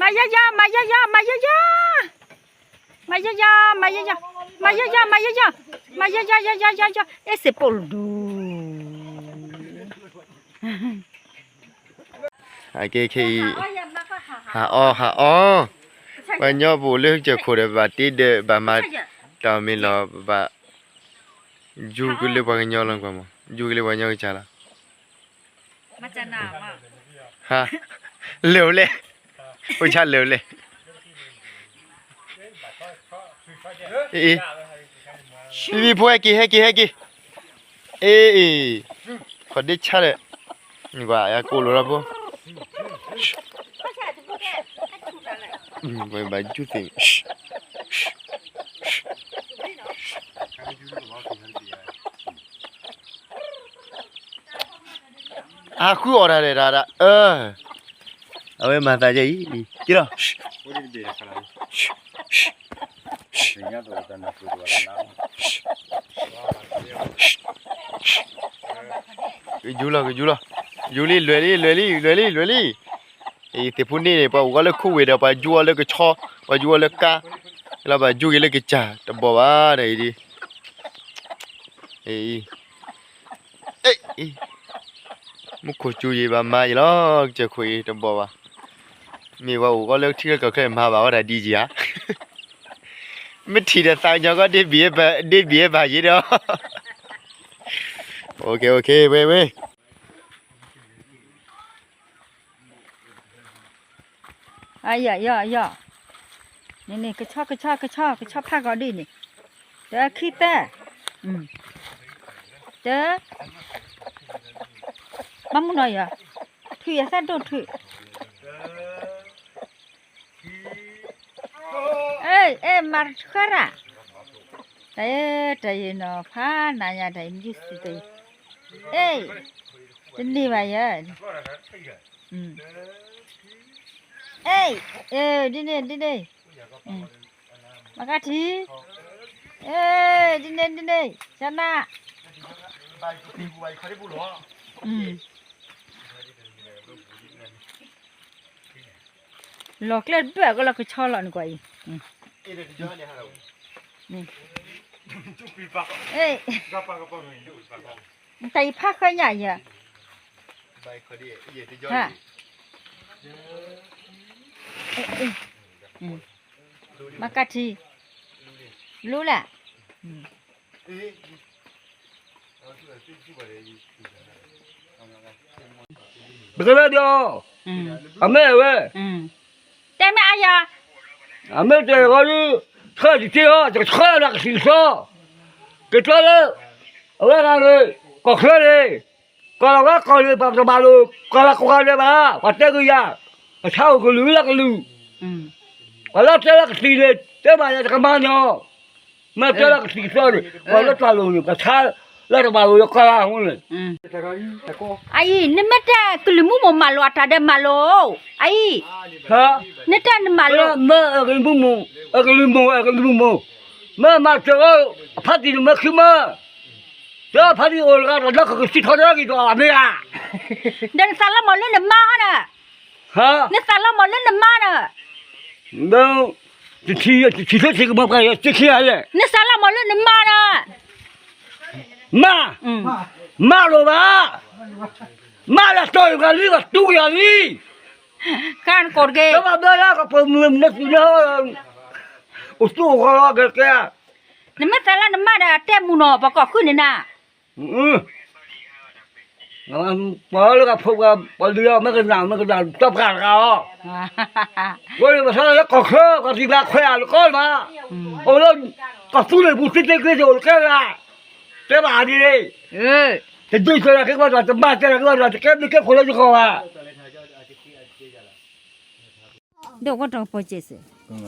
မၤယါယါ မၤယါယါ မၤယါယါ, မၤယါယါ မၤယါယါ, မၤယါယါ မၤယါယါ, မၤယါယါ ယါယါယါယါ, အဲၣ်စ့ၣ်ပိာ်ဒူ, အကဲခဲအံၤ, ဟးအီၣ် ဟးအီၣ်, ပှၤကညီပအိၣ်လၢကစၢၢ်ခိၣ်ဒီး ဘၣ်တ့ဒီး ဘၣ်မၤ တၢ်မ့ၢ်လီၤ ဘၣ် ယူၤကလၢပှၤကညီလီၤ ကွၢ်မး ယူၤကလၢပှၤကညီကစၢ်လီၤ. ဟါ, လၢာ်လဲၣ်, အိၣ်ဆါလၢာ်လဲၣ်, အ့ၣ်, ဖံဖံဖိ ဟဲက့ၤ ဟဲက့ၤ ဟဲက့ၤ, အ့ၣ်, ခီၣ်ဒ့ဆါဒီး, နကွၢ် ယကိၣ်လိာ်လီၤဖိ, ဘၣ်ယူၤသ့ၣ် အဃုအီၣ်တၢ်လဲၣ်တၢ်ဒၣ်, အၢ, အဝဲမၤသးဒ်အံၤ, က့ၤလီၤ, ကယူၤလီၤ ကယူၤလီၤ, ယူၤလံ လွဲၢ်လံ လွဲၢ်လံ လွဲၢ်လံ လွဲၢ်လံ, အံၤသ့ၣ်ဖိန့ၣ်န့ၣ် ပှၤအိၣ်ဂီၢ်လၢခိဝ့ၢ်ဒီး ပှၤယူၤအီၤလၢကဆီ, ပှၤယူၤအီၤလၢကါ, လၢပှၤယူၤက့ၤလၢကစၢ် တဘီၣ်ဘၣ်ဒီးအံၤဒ် အံၤ, မူခိၣ်စူၤယံၤဘၣ်မၤယံၤလီၤ, ကစၢၢ်ခိၣ်အံၤတဘီၣ်ဘၣ်, မ့ၢ်ပှၤအိၣ်ဂီၢ်လၢထံလၢကီၢ်ချၢမၤဘၣ်ဝဲဒၣ်ဒ်ယံၤဧါ, မ့ၢ်ထံၣ်ဒီးသးကညီၤကီၢ် ဒ့ဘ့ၣ်ဘၣ်ယံၤဒီး, ဝဲ ဝဲ အယီၢ် အယီၢ် အယီၢ်, န့ၣ်န့ၣ် ကဆီ ကဆီ ကဆီ ကဆီဖးဂီၤဒ်န့ၣ်, တၢ ခံ သၢ, တၢ, ဘၣ်မုၢ်နီၤယီၤ, ထွံၣ် အသၣ်ဒိၣ်ထွံၣ်, အဲ အဲ မၤတဃၢရၣ်, တၢ် တၢ်ယံၤနီၤ ဖးနၤညါ တၢ်ယံၤမ့ၢ်ယုၢ်စံးတၢ်ယံၤ, အဲ တန့ၢ်ဘၣ်ယၤ, အဲ ဒ်န့ၣ် ဒ်န့ၣ်, မၤကထံၣ်, အဲ ဒ်န့ၣ် ဒ်န့ၣ် ကနၣ်, လီၤကျဲတဘၣ်ကလီၤကဆီလီၤနကွၢ်အံၤ, တၢ်အံၤဖးဃၢညါယၤ, မၤကထံၣ်, လူလဲၣ်, ပကလဲၤဒီး, အမဲၣ်ဝဲ, တဲမ့ၢ်အါယၤ, အမဲၣ်တဲဂီၢ်ဒု, ဆှၢတက့ၢ်အီၤ တကဆှၢလၢကသံၣ်ကသီ, ကတၢၢ်လၢ, အဝဲဒၣ်န့ၣ်, ကီၢ်ချၢန့ၣ်, ကီၢ်လီၤဝဲကီၢ်န့ၣ် ပှၤတဘၣ်လိာ်, ကီၢ်လီၤကီၢ်န့ၣ်ဘၣ်, ပှၤတဲကယၤ, ပဆါအိၣ်ကလုာ်လၢကလုာ်, ပှၤလၢတဲလၢကသံၣ်န့ၣ် တဲဘၣ်ယၤတကမၤနီၤ မ့ၢ်တဲလၢကသံၣ်ကသီန့ၣ် ပှၤလၢတၢ်လိၤန့ၣ် ပှၤဆါလၢတဘၣ်လိာ်လၢကီၢ်လၢအဃိန့ၣ်, အအံၤ နမ့ၢ်တဲကလုာ်မုၣ်မိၢ်မၤလိာ်အတၢ်ဒီးမၤလိာ်, အအံၤ, နတဲနမၤလိာ်, မ့ၢ်အကလုာ်မုၣ်မိၢ်, အကလုာ်မုၣ်မိၢ်, အကလုာ်မုၣ်မိၢ်, မ့ၢ်မၤစၢၤအီၤ, အဖါတံၢ်နမ့ၢ်ခံမၢ, ဒီးဖါတံၢ်အိၣ်တဂၤတၢ်ဒီးကကစံးထီၣ်တၢ်ဂ့ၤဒီးအမ့ၢ်ဧါ, ဒီးနသးလီၤမၢ်လၢနမါဒီး နသးလီၤမၢ်လၢနမါဒီး, ဒီး, တထံၣ်, တထံၣ်လၢထံၣ်ကမီၤပှၤယဲၢ်တထံၣ်ဧါလဲၣ်, နသးလီၤမၢ်လၢနမါဒီး, မါ, မါလိာ်ဘၣ်, မါလၢတီၢ်ပှၤလံ ပှၤတူၢ်က့ၤအီၤလံ, ကါနကိးတက့ၢ်, တဘၣ်ဘၣ်လၢကပၤမုၢ်နသုလၢ, အိၣ်သူၣ်အိၣ်ဂီၤလီၤကဲကဲ, နမ့ၢ်သးလီၤနမါဒီးတဲမုၢ်နီၤ ပှၤကိးဃုာ်န့ၣ်နၤ ပှၤလၢကဖိပှၤ ပှၤဒုးအီၤ မ့ၢ်ကနၣ် မ့ၢ်ကနၣ် တီပှၤတဂၤလီၤ, ဝဲန့ၣ်ပှၤဆါလၢကီၢ်ချၢ ပှၤသံၣ်ဘၣ်ခွဲးအါလၢကီၢ်လီၤ, အိၣ်လၢ ကီၢ်သူလ့ၤပူၤ သ့သ့ကျ့သ့အိၣ်လၢကဲဂၤ, တဲဘၣ်အါဒ်န့ၣ်, တဒုးစၢၤတၢ်ကဲပှၤတဘၣ်တဲတၢ်ကဲပှၤတကဲမ့ၢ်ကဲခိၣ်လၢယဂီၢ်ဘၣ် ဒီးကီးတၢ်ကပီၤစဲးစဲး, ဒ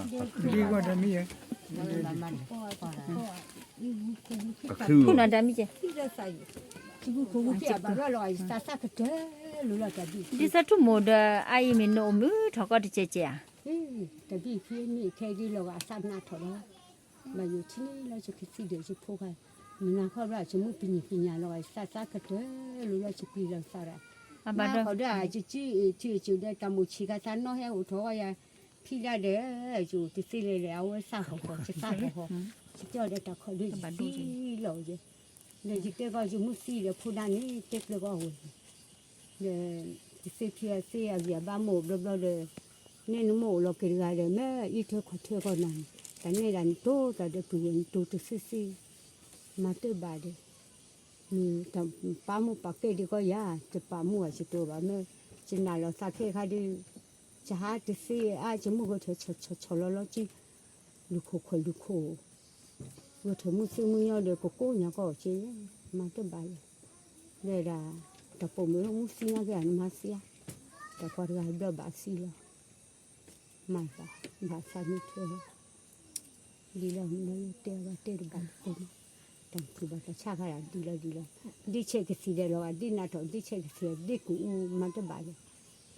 ်သိးထူၣ်မိၢ်ဒီး အအံၤမ့ၢ်နအိၣ်မုာ်ထီၣ်ကီးတကဲးကဲးဧါ, တဘ့ၣ်ဖဲန့ၣ်ခဲဒ်လီၤဂာ်အသးနးထီၣ်လီၤ, ဘၣ်ယိၣ်ထံန့ၣ်လီၤ ယကသံဒီးယဖိခါ, မနၤခီဘျီ ယမုၢ်ပညံၤပညံၤလီၤဂာ် ယသးသးကတၢၢ်လိာ်လီၤ ယပျံၤလီၤသးဒီး, ဘၣ်ဒီး ထံၣ်ကၠိဒီးတၢ်မိၣ်ဆံးခါသးနီၢ်ဟဲအိၣ်ထီၣ်ဂီၢ်ယၤ, ဖံဒၣ်ဒီး ယအိၣ်တသ့လၢၤဒီး အဝဲသၣ်ဟီၣ်ဟီၣ် ယသၣ်ဟီၣ်ဟီၣ်, ယကၠီဒီးတၢ်ခီၣ်ဒုးယစံလီၤယဲ, ဒီးယတဲကီးယမုၢ်သံဒီးဖိဒၣ်န့ၣ် တဲကျၢၤကီးဝဲ, ဒီး ယသ့ဖံအသ့အဂံၢ်အဘါမိၢ်အိၣ်ဘျီဘျီဒီး, နဲနမိၢ်အိၣ်လီၤက့ၤတဂၤဒီး မ့ၢ်အံးထွဲခီၣ်ထွဲကီးနၤန့ၣ် တၢ်နဲဒၣ်နတိၤသးဒီးတုၤဝဲ နတိၤတသ့သ့, မၤတဘၣ်ဒီး မ့ၢ်တၢ်ပာ်မူပာ်ကဲဒံးကီးယၤ, ယပာ်မူအီၤယတအိၣ်ဘၣ်မ့ၢ်, ယနာ်လီၤသးခဲခါဒုး, ယဟးတသ့အါ ယမုၢ်ဂဲၤထၢၣ်ဆီၣ်ဆီၣ်ဆီၣ်လီၤလီၤကံ, လူၤခိၣ်ခီၣ်လူၤခိၣ်, ဂဲၤထၢၣ်မုၢ်သ့မုၢ်ညီဒီး ကကိးညါကီၢ်က့, မၤတဘၣ်လၢၤ, လၢဒၣ်, တၢ်ပိာ်မုၣ်မုၢ်သံနာ်က့ နမၤသံဧါ, တၢ်ပှၤတဂၤဘျီဘၣ်သံလီၤ မၤသး, ဘၣ်သးမုၢ်ထွဲလီၤ, ဒ်လီၤမ့ၢ်လၢယတဲအီၤဘၣ်တဲတဘၣ်တသ့, တၢ်ထံၣ်ဘၣ်တၢ်ဆါခါဒၣ်ဒ်လီၤဒ်လီၤ, ဒ်ဆဲးကသံၣ်ဒီးလီၤဂာ် ဒ်နးထီၣ် ဒ်ဆဲးကသံၣ်ဒီး ဒ်ကူၣ်အူမၤတဘၣ်လၢၤ,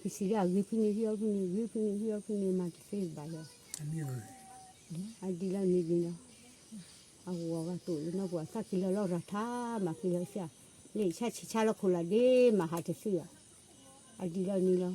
ကသံၣ်ဒီးအဂ့ၤဖဲန့ၣ် ဟံးအီၤဖဲန့ၣ် ဂ့ၤဖဲန့ၣ်ဂ့ၤဖဲန့ၣ် မၤတသ့ဘၣ်လၢၤ, အဒ်လီၤန့ၣ်ဒ်လီၤ အဂီၢ်ဂၤတအိၣ်လၢနီၢ်ပူၤ အသးက့ၤလီၤလီၤရၤထါ မၤက့ၤလီၤသ့ဧါ, လၢယဆါဆံးဆါလီၤခိၣ်လီၤဒ့ မၤဟးတသ့ဧါ, အဒ်လီၤန့ၣ်လီၤ,